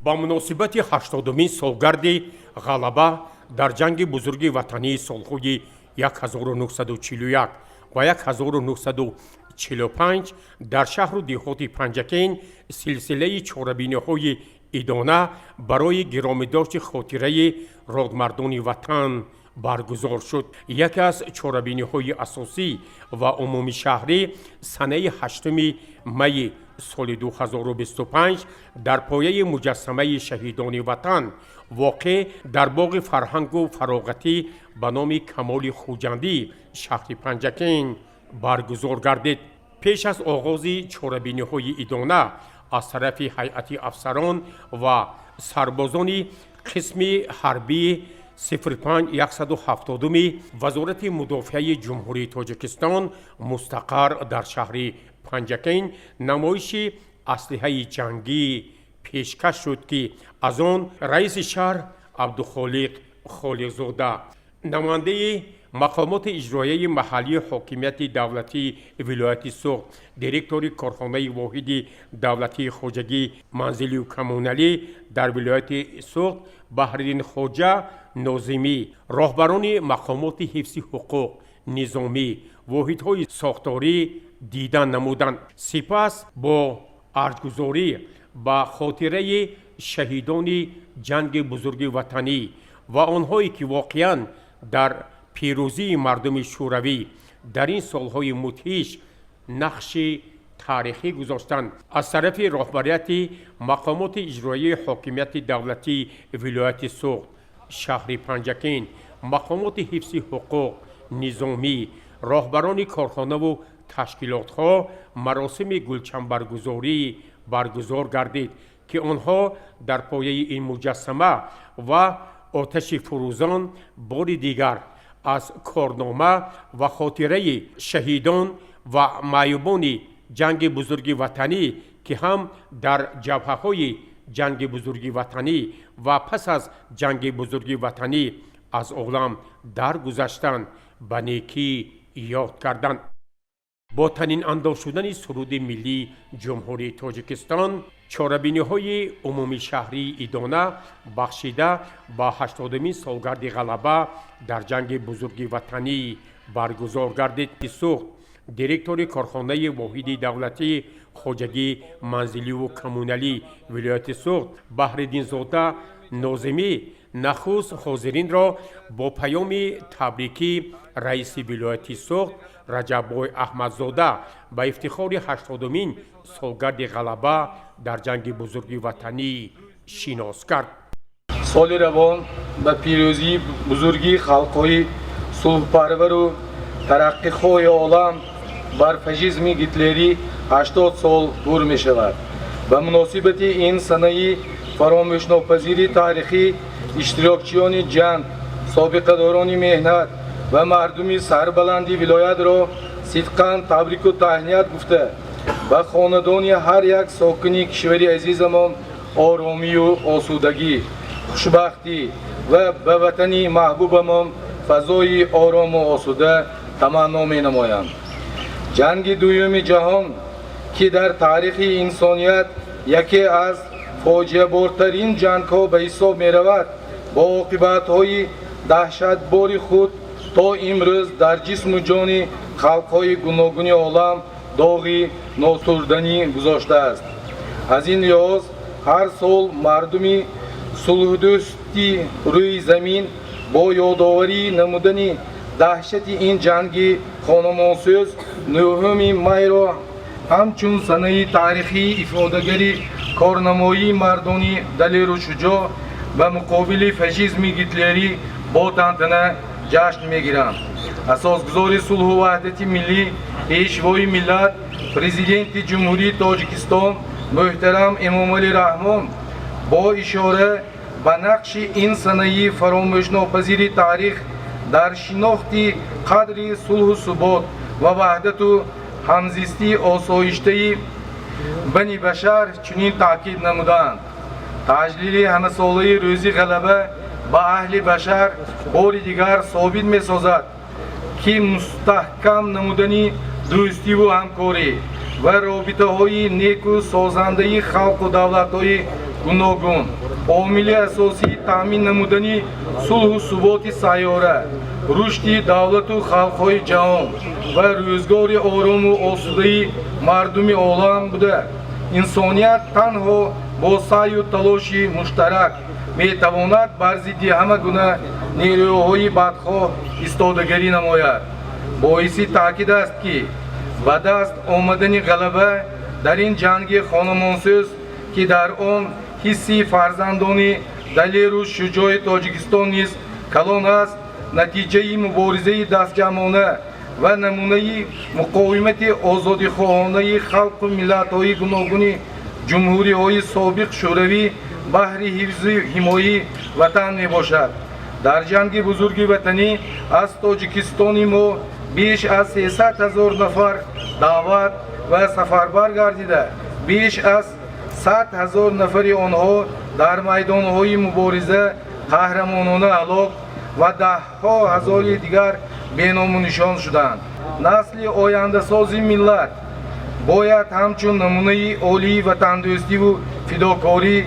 Ба муносибати 80-умин солгарди ғалаба дар Ҷанги Бузурги Ватании солҳои 1941 ва 1945 дар шаҳру деҳоти Панҷакент силсилаи чорабиниҳои идона барои гиромидошти хотираи родмардони ватан баргузор шуд. Яке аз чорабиниҳои асосӣ ва умумишаҳрӣ санаи 8 майи соли 2025 дар пояи муҷассамаи шаҳидони ватан, воқеъ дар боғи фарҳангу фароғатӣ ба номи Камоли Хуҷандӣ, шаҳри Панҷакент баргузор гардид. Пеш аз оғози чорабиниҳои идона аз тарафи ҳайати афсарон ва сарбозони қисми ҳарбии 05170 Вазорати мудофиаи Ҷумҳурии Тоҷикистон, мустақар дар шаҳри Панҷакент, намоиши аслиҳаи ҷангӣ пешкаш шуд, ки аз он раиси шаҳр Абдухолиқ Холиқзода, намояндаи мақомоти иҷроияи маҳаллии ҳокимияти давлатии вилояти Суғд, директори корхонаи воҳиди давлатии хоҷагии манзилию коммуналӣ дар вилояти Суғд Баҳриддинхоҷа Нозимӣ, роҳбарони мақомоти ҳифзи ҳуқуқ, низомӣ, воҳидҳои сохторӣ дидан намуданд. Сипас бо арҷгузорӣ ба хотираи шаҳидони Ҷанги Бузурги Ватанӣ ва онҳое, ки воқеан дар пирӯзии мардуми шӯравӣ дар ин солҳои мудҳиш нақши таърихӣ гузоштанд, аз тарафи роҳбарияти мақомоти иҷроияи ҳокимияти давлатии вилояти Суғд, шаҳри Панҷакент, мақомоти ҳифзи ҳуқуқ, низомӣ, роҳбарони корхонаву ташкилотҳо маросими гулчамбаргузорӣ баргузор гардид, ки онҳо дар пояи ин муҷассама ва оташи фурӯзон бори дигар аз корнома ва хотираи шаҳидон ва маъюбони Ҷанги Бузурги Ватанӣ, ки ҳам дар ҷабҳаҳои Ҷанги Бузурги Ватанӣ ва пас аз Ҷанги Бузурги Ватанӣ аз олам даргузаштанд, ба некӣ ёд карданд. Бо танинандоз шудани суруди миллии Ҷумҳурии Тоҷикистон чорабиниҳои умумишаҳрии идона, бахшида ба 80-умин солгарди ғалаба дар Ҷанги Бузурги Ватанӣ, баргузор гардид. Суғд, директори корхонаи воҳиди давлатии хоҷагии манзиливу коммуналӣ вилояти Суғд Баҳриддинзода Нозимӣ нахуст ҳозиринро бо паёми табрикӣ раиси вилояти Суғд Раҷаббой Аҳмадзода ба ифтихори 80-умин солгарди ғалаба дар Ҷанги Бузурги Ватанӣ шинос кард. Соли равон ба пирӯзии бузурги халқҳои сулҳпарвару тараққихоҳи олам бар фашизми гитлерӣ 80 сол пур мешавад. Ба муносибати ин санаи фаромӯшнопазири таърихӣ иштирокчиёни ҷанг, собиқадорони меҳнат ва мардуми сарбаланди вилоятро сидқан табрику таҳният гуфта, ба хонадони ҳар як сокини кишвари азизамон оромию осудагӣ, хушбахтӣ ва ба ватани маҳбубамон фазои орому осуда таманно менамоям. Ҷанги Дуюми ҷаҳон, ки дар таърихи инсоният яке аз фоҷиабортарин ҷангҳо ба ҳисоб меравад, бо оқибатҳои даҳшатбори худ то имрӯз дар ҷисму ҷони халқҳои гуногуни олам доғи носурданӣ гузоштааст. Аз ин лиҳоз ҳар сол мардуми сулҳдӯсти рӯи замин бо ёдоварӣ намудани даҳшати ин ҷанги хонамонсӯз 9 майро ҳамчун санаи таърихии ифодагари корнамоии мардони далеру шуҷоъ ба муқобили фашизми гитлерӣ бо тантана ҷашн мегиранд. Асосгузори сулҳу ваҳдати миллӣ, Пешвои миллат, Президенти Ҷумҳурии Тоҷикистон муҳтарам Эмомалӣ Раҳмон бо ишора ба нақши ин санаи фаромӯшнопазири таърих дар шинохти қадри сулҳу субот ва ваҳдату ҳамзистии осоиштаи бани башар чунин таъкид намуданд: «Таҷлили ҳамасолаи Рӯзи Ғалаба ба аҳли башар бори дигар собит месозад, ки мустаҳкам намудани дӯстиву ҳамкорӣ ва робитаҳои неку созандаи халқу давлатҳои Гуногун омили асосии таъмин намудани сулҳу суботи сайёра, рушди давлату халқҳои ҷаҳон ва рӯзгори орому осудаи мардуми олам буда, инсоният танҳо бо саъю талоши муштарак метавонад бар зидди ҳама гуна нерӯҳои бадхоҳ истодагарӣ намояд. Боиси таъкид аст, ки ба даст омадани ғалаба дар ин ҷанги хонамонсӯз, ки дар он ҳиссаи фарзандони далеру шуҷои Тоҷикистон низ калон аст, натиҷаи муборизаи дастҷамъона ва намунаи муқовимати озодихоҳонаи халқу миллатҳои гуногуни ҷумҳуриҳои собиқ Шӯравӣ баҳри ҳифзу ҳимояи Ватан мебошад. Дар ҷанги бузурги ватанӣ аз Тоҷикистони мо беш аз 300 ҳазор нафар даъват ва сафарбар гардида, беш аз 100 ҳазор нафари онҳо дар майдонҳои мубориза қаҳрамонона ҳалок ва даҳҳо ҳазори дигар беному нишон шуданд. Насли ояндасози миллат бояд ҳамчун намунаи олии ватандӯстиву фидокорӣ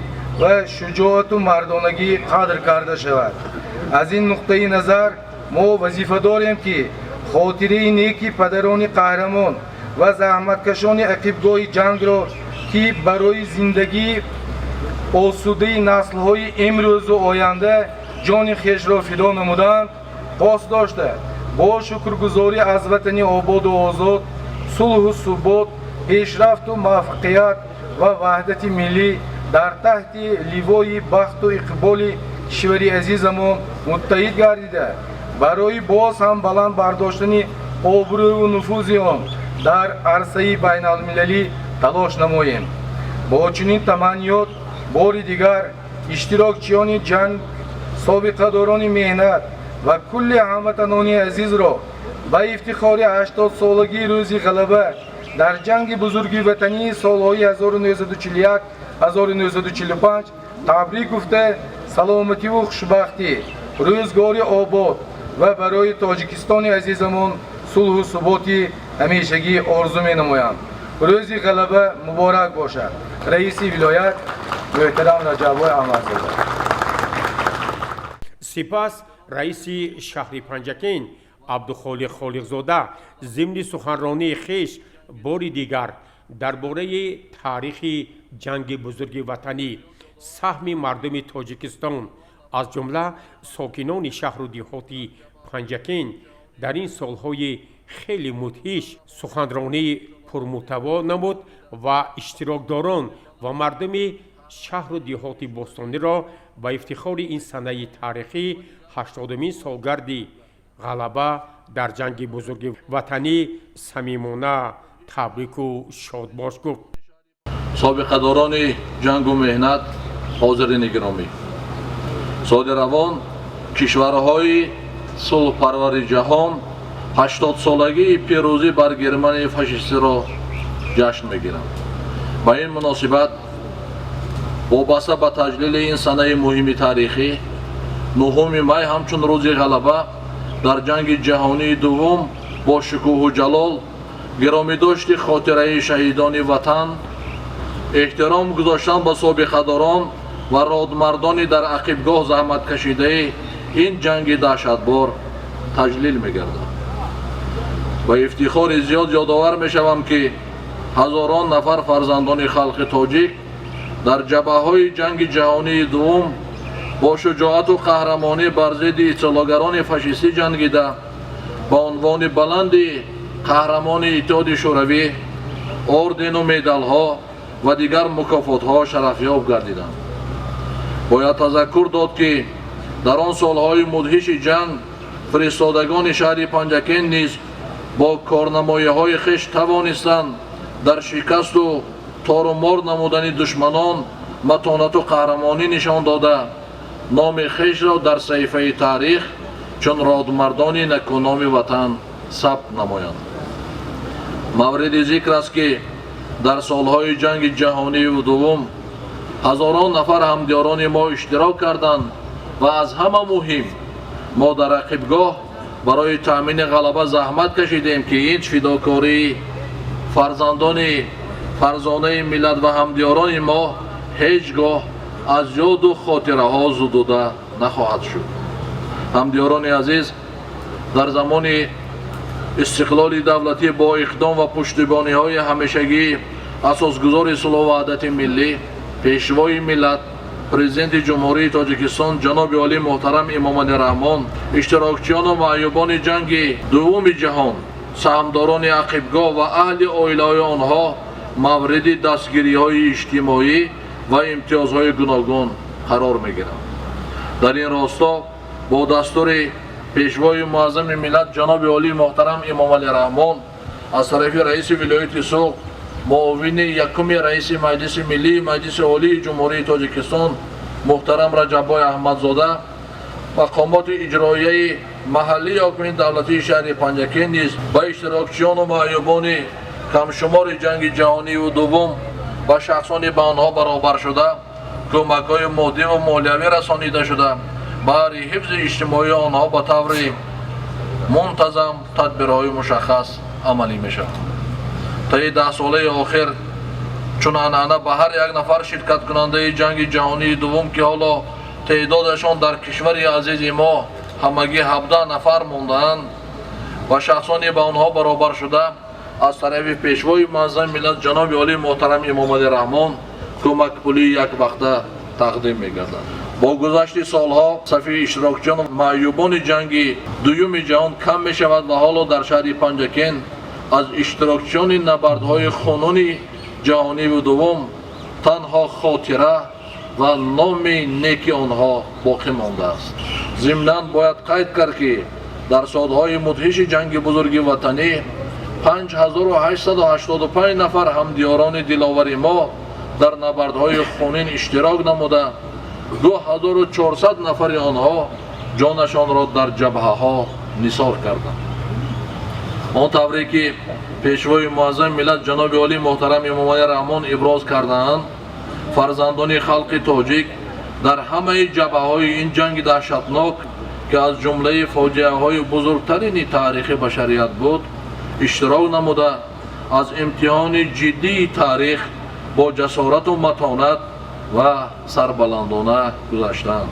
ва шуҷоату мардонагӣ қадр карда шавад. Аз ин нуқтаи назар мо вазифа дорем, ки хотираи неки падарони қаҳрамон ва заҳматкашони ақибгоҳи ҷангро, ки барои зиндагии осудаи наслҳои имрӯзу оянда ҷони хешро фидо намуданд, пос дошта, бо шукргузорӣ аз ватани ободу озод, сулҳу субот, пешрафту муваффақият ва ваҳдати миллӣ дар таҳти ливои бахту иқболи кишвари азизамон муттаҳид гардида, барои боз ҳам баланд бардоштани обрӯву нуфузи он дар арсаи байналмилалӣ талош намоем. Бо чунин таманниёт бори дигар иштирокчиёни ҷанг, собиқадорони меҳнат ва кулли ҳамватанони азизро ба ифтихори 80-солагии рӯзи ғалаба дар ҷанги бузурги ватании солҳои 1941 1945 табрик гуфта, саломативу хушбахтӣ, рӯзгори обод ва барои Тоҷикистони азизамон сулҳу суботи ҳамешагӣ орзу менамоям. Рӯзи ғалаба муборак бошад! Раиси вилоят муҳтарам Раҷаббой Аҳмадзода. Сипас раиси шаҳри Панҷакент Абдухолиқ Холиқзода зимни суханронии хеш бори дигар дар бораи таърихи ҷанги бузурги ватанӣ, саҳми мардуми Тоҷикистон, аз ҷумла сокинони шаҳру деҳоти Панҷакент дар ин солҳои хеле мудҳиш суханронии пурмуҳтаво намуд ва иштирокдорон ва мардуми шаҳру деҳоти бостониро ба ифтихори ин санаи таърихӣ, 80-умин солгарди ғалаба дар ҷанги бузурги ватанӣ, самимона табрику шодбош гуфт. Собиқадорони ҷангу меҳнат, ҳозирини гиромӣ, соли равон кишварҳои сулҳпарвари ҷаҳон 80-солагии пирӯзӣ бар Германияи фашистиро ҷашн мегиранд. Ба ин муносибат, вобаста ба таҷлили ин санаи муҳими таърихӣ, 9 май ҳамчун рӯзи ғалаба дар ҷанги ҷаҳонии дуввум бо шукӯҳу ҷалол, гиромидошти хотираи шаҳидони ватан, эҳтиром гузоштан ба собиқадорон ва родмардони дар ақибгоҳ заҳматкашидаи ин ҷанги даҳшатбор таҷлил мегардад. Ба ифтихори зиёд ёдовар мешавам, ки ҳазорон нафар фарзандони халқи тоҷик дар ҷабҳаҳои ҷанги ҷаҳонии дуввум бо шуҷоату қаҳрамонӣ бар зидди истилогарони фашистӣ ҷангида, ба унвони баланди қаҳрамони Иттиҳоди Шӯравӣ, ордену медалҳо ва дигар мукофотҳо шарафёб гардиданд. Бояд тазаккур дод, ки дар он солҳои мудҳиши ҷанг фиристодагони шаҳри Панҷакент низ бо корнамоиҳои хеш тавонистанд дар шикасту торумор намудани душманон матонату қаҳрамонӣ нишон дода, номи хешро дар саҳифаи таърих чун родмардони некуноми ватан сабт намоянд. Мавриди зикр аст, ки дар солҳои ҷанги ҷаҳонии дуввум ҳазорон нафар ҳамдиёрони мо иштирок карданд ва аз ҳама муҳим, мо дар ақибгоҳ барои таъмини ғалаба заҳмат кашидем, ки ин фидокории фарзандони фарзонаи миллат ва ҳамдиёрони мо ҳеҷ гоҳ аз ёду хотираҳо зудуда нахоҳад шуд. Ҳамдиёрони азиз, дар замони истиқлоли давлатӣ бо иқдом ва пуштибониҳои ҳамешагии асосгузори сулҳу ваҳдати миллӣ, пешвои миллат, президенти Ҷумҳурии Тоҷикистон ҷаноби олӣ муҳтарам Эмомалӣ Раҳмон, иштирокчиёну маъюбони ҷанги дуввуми ҷаҳон, саҳмдорони ақибгоҳ ва аҳли оилаҳои онҳо мавриди дастгириҳои иҷтимоӣ ва имтиёзҳои гуногун қарор мегиранд. Дар ин росто бо дастури пешвои муаззами миллат ҷаноби олӣ муҳтарам Эмомалӣ Раҳмон аз тарафи раиси вилояти Суғд, муовини якуми раиси Маҷлиси Миллии Маҷлиси Олии Ҷумҳурии Тоҷикистон муҳтарам Раҷаббой Аҳмадзода, мақомоти иҷроияи маҳаллии ҳокимияти давлатии шаҳри Панҷакент низ ба иштирокчиёну маъюбони камшумори ҷанги ҷаҳонию дуввум ва шахсони ба онҳо баробаршуда кӯмакҳои моддиву молиявӣ расонида шуда, баҳри ҳифзи иҷтимоии онҳо ба таври мунтазам тадбирҳои мушаххас амалӣ мешавад. Таи 10 солаи охир чун анъана ба ҳар як нафар ширкаткунандаи ҷанги ҷаҳонии дуввум, ки ҳоло теъдодашон дар кишвари азизи мо ҳамагӣ 17 нафар мондаанд, ва шахсоне ба онҳо баробаршуда аз тарафи пешвои муаззами миллат ҷаноби олии муҳтарам Эмомалӣ Раҳмон кӯмакпулии яквақта тақдим мегардад. Бо гузашти солҳо сафи иштирокчиён маъюбони ҷанги дуюми ҷаҳон кам мешавад ва ҳоло дар шаҳри Панҷакент аз иштирокчиёни набардҳои хунуни ҷаҳониву дуввум танҳо хотира ва номи неки онҳо боқӣ мондааст. Зимнан бояд қайд кард, ки дар солҳои мудҳиши ҷанги бузурги ватанӣ 5885 нафар ҳамдиёрони диловари мо дар набардҳои хунин иштирок намуда, 2400 нафари онҳо ҷонашонро дар ҷабҳаҳо нисор карданд. Он тавре ки пешвои муаззами миллат ҷаноби олӣ муҳтарам Эмомалӣ Раҳмон иброз кардаанд, фарзандони халқи тоҷик дар ҳамаи ҷабҳаҳои ин ҷанги даҳшатнок, ки аз ҷумлаи фоҷиаҳои бузургтарини таърихи башарият буд, иштирок намуда, аз имтиҳони ҷиддии таърих бо ҷасорату матонат ва сарбаландона гузаштанд.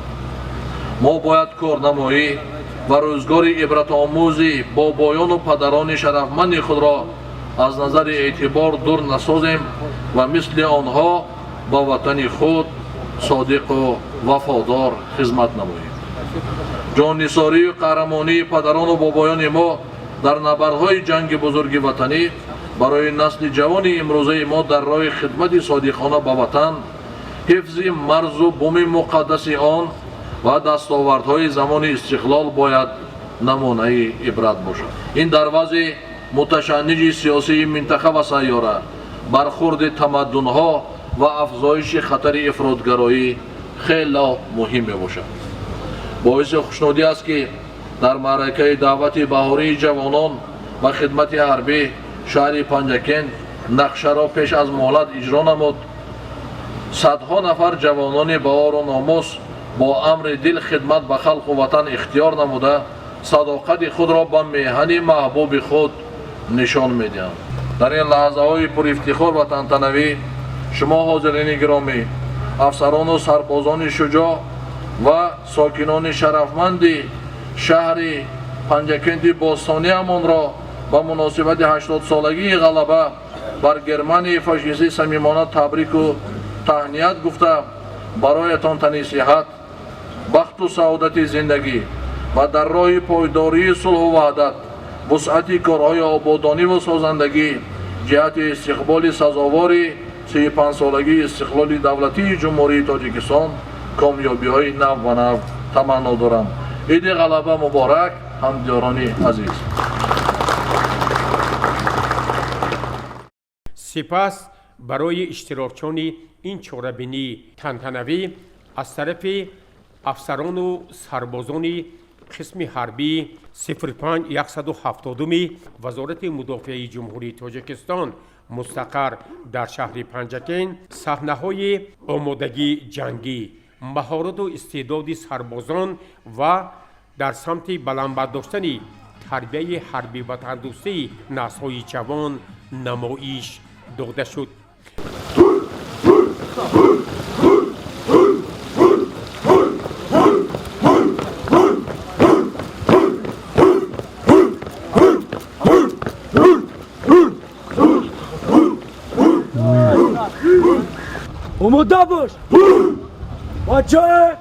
Мо бояд корнамоӣ ва рӯзгори ибратомӯзи бобоёну падарони шарафманди худро аз назари эътибор дур насозем ва мисли онҳо ба ватани худ содиқу вафодор хизмат намоем. Ҷоннисорию қаҳрамонии падарону бобоёни мо дар набардҳои ҷанги бузурги ватанӣ барои насли ҷавони имрӯзаи мо дар роҳи хидмати содиқона ба ватан, ҳифзи марзу буми муқаддаси он ва дастовардҳои замони истиқлол бояд намунаи ибрат бошад. Ин дар вазъи муташанниҷи сиёсии минтақа ва сайёра, бархурди тамаддунҳо ва афзоиши хатари ифротгароӣ хело муҳим мебошад. Боиси хушнудӣ аст, ки дар маъракаи даъвати баҳории ҷавонон ба хидмати ҳарбӣ шаҳри Панҷакент нақшаро пеш аз муҳлат иҷро намуд. Садҳо нафар ҷавонони баору номус бо амри дил хидмат ба халқу ватан ихтиёр намуда, садоқати худро ба меҳани маҳбуби худ нишон медиҳанд. Дар ин лаҳзаҳои пурифтихор ва тантанавӣ шумо, ҳозирини гиромӣ, афсарону сарбозони шуҷоъ ва сокинони шарафманди шаҳри Панҷакенти бостониамонро ба муносибати 80-солагии ғалаба бар Германияи фашистӣ самимона табрику таҳният гуфта, бароятон тани сиҳат, бахту саодати зиндагӣ ва дар роҳи пойдории сулҳу ваҳдат, вусъати корҳои ободониву созандагӣ ҷиҳати истиқболи сазовори 35-солагии истиқлоли давлатии Ҷумҳурии Тоҷикистон комёбиҳои нав ба нав таманно дорам. Иди ғалаба муборак, ҳамдиёрони азиз! Сипас барои иштирокчиёни ин чорабинии тантанавӣ аз тарафи афсарону сарбозони қисми ҳарбии 05170-уми Вазорати мудофиаи Ҷумҳурии Тоҷикистон, мустақар дар шаҳри Панҷакент, саҳнаҳои омодагии ҷангӣ, маҳорату истеъдоди сарбозон ва дар самти баланд бардоштани тарбияи ҳарби ватандӯстии наслҳои ҷавон намоиш дода шуд. Омода бош! Бача!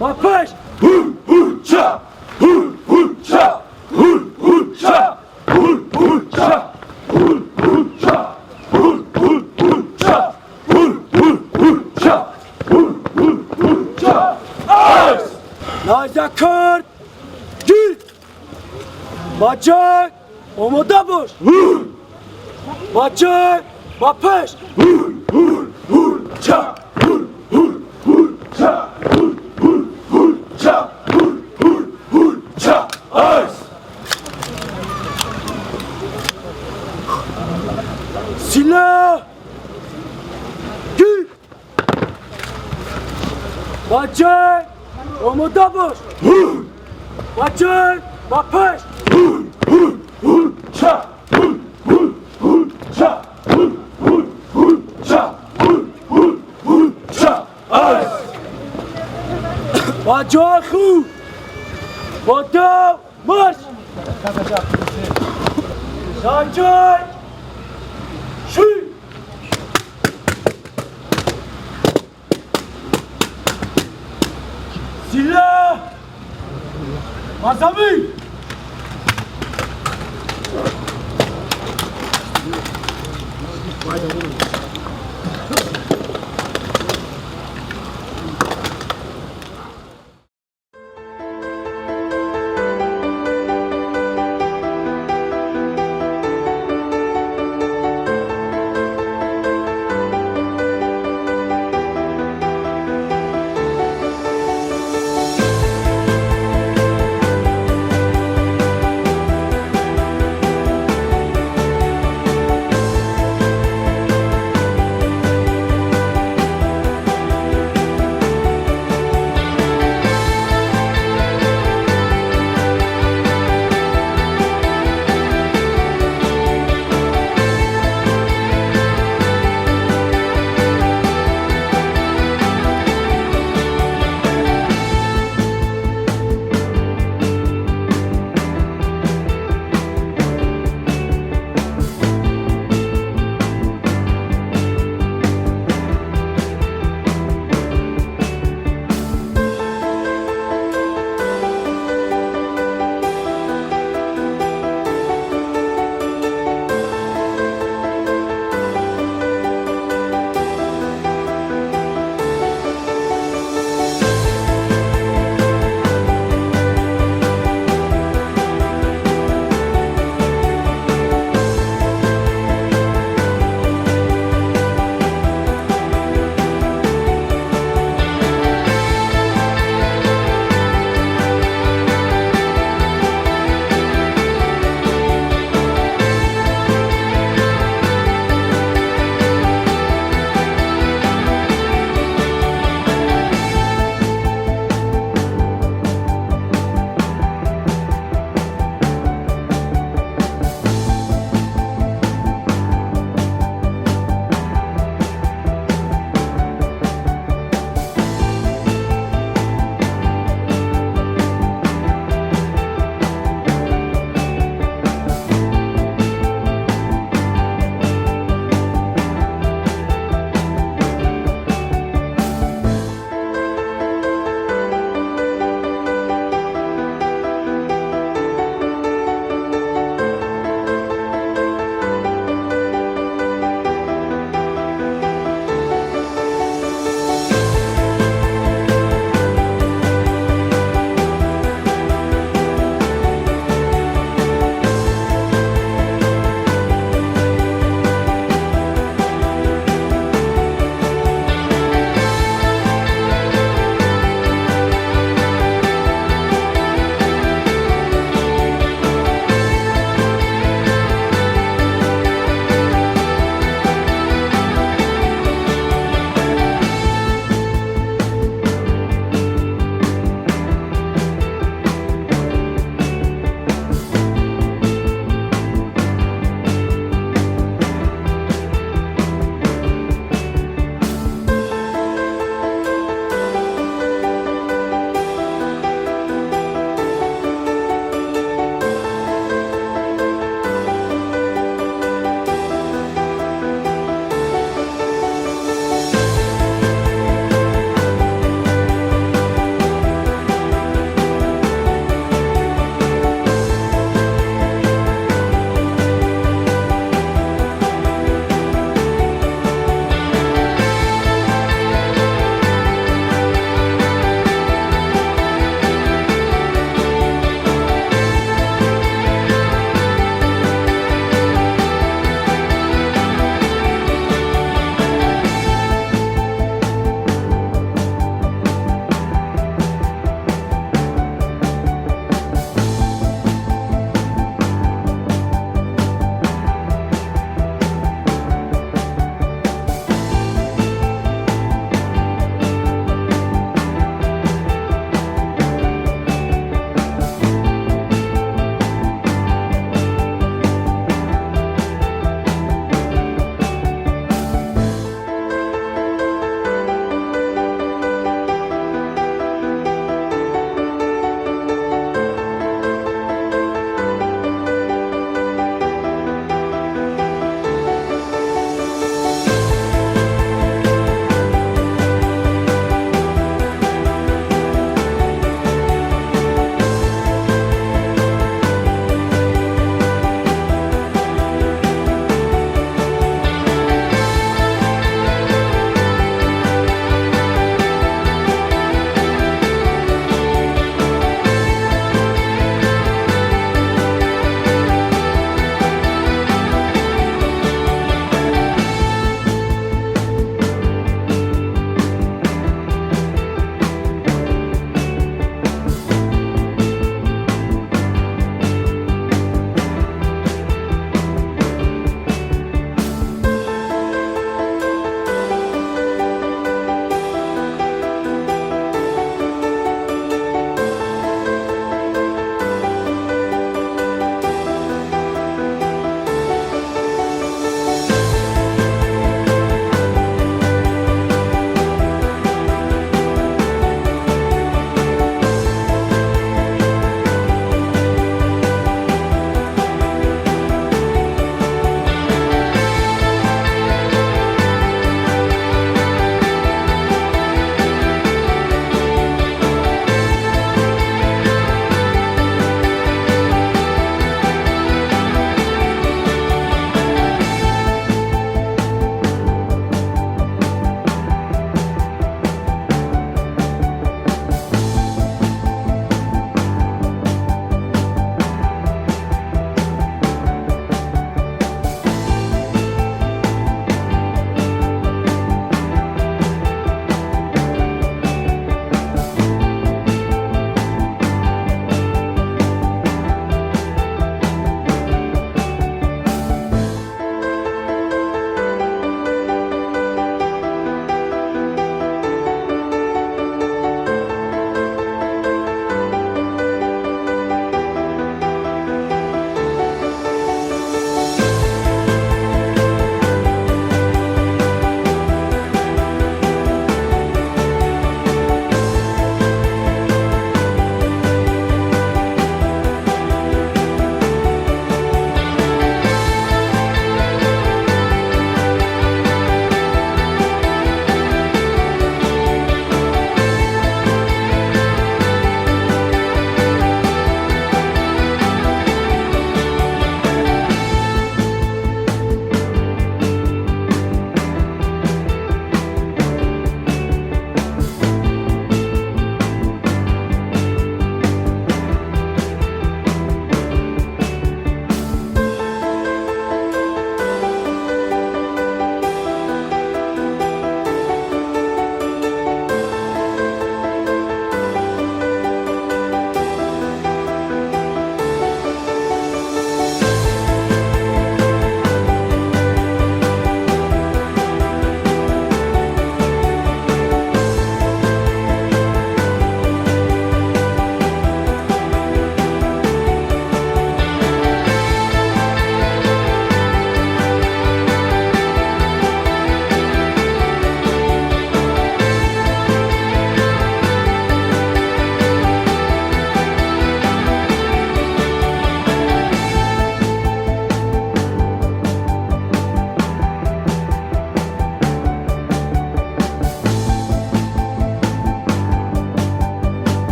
Ба пеш! Найза кард! Гир! Бача! Омода бош! Бача! Ба пеш! Силоҳ! Гир! Бача! Омода бош! Бача! Ба пеш! Ба ҷои худ! Бо дав марш! Санҷай! Ши! Силоҳ! Ба замин!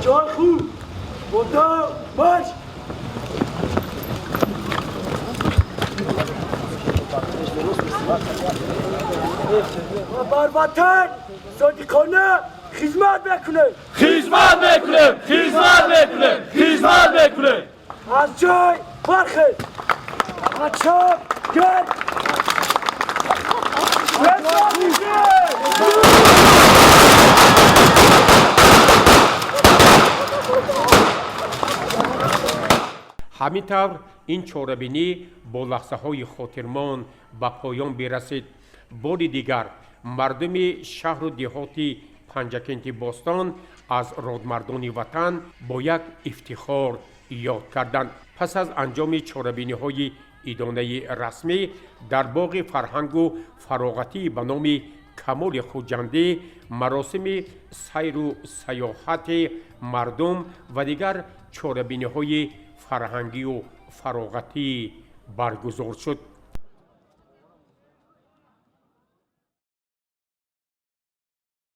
جای خوب منتها باش. بر وطن صادقانه خدمت بکنه. خدمت میکنیم، خدمت میکنیم، خدمت میکنیم. از جای برخیز. بچه گرد. Ҳамин тавр ин чорабинӣ бо лаҳзаҳои хотирмон ба поён бирасид. Бори дигар мардуми шаҳру деҳоти Панҷакенти бостон аз родмардони ватан бо як ифтихор ёд карданд. Пас аз анҷоми чорабиниҳои идонаи расмӣ дар боғи фарҳангу фароғатӣ ба номи Камоли Хуҷандӣ маросими сайру сайёҳати мардум ва дигар чорабиниҳои фарҳангию фароғатӣ баргузор шуд.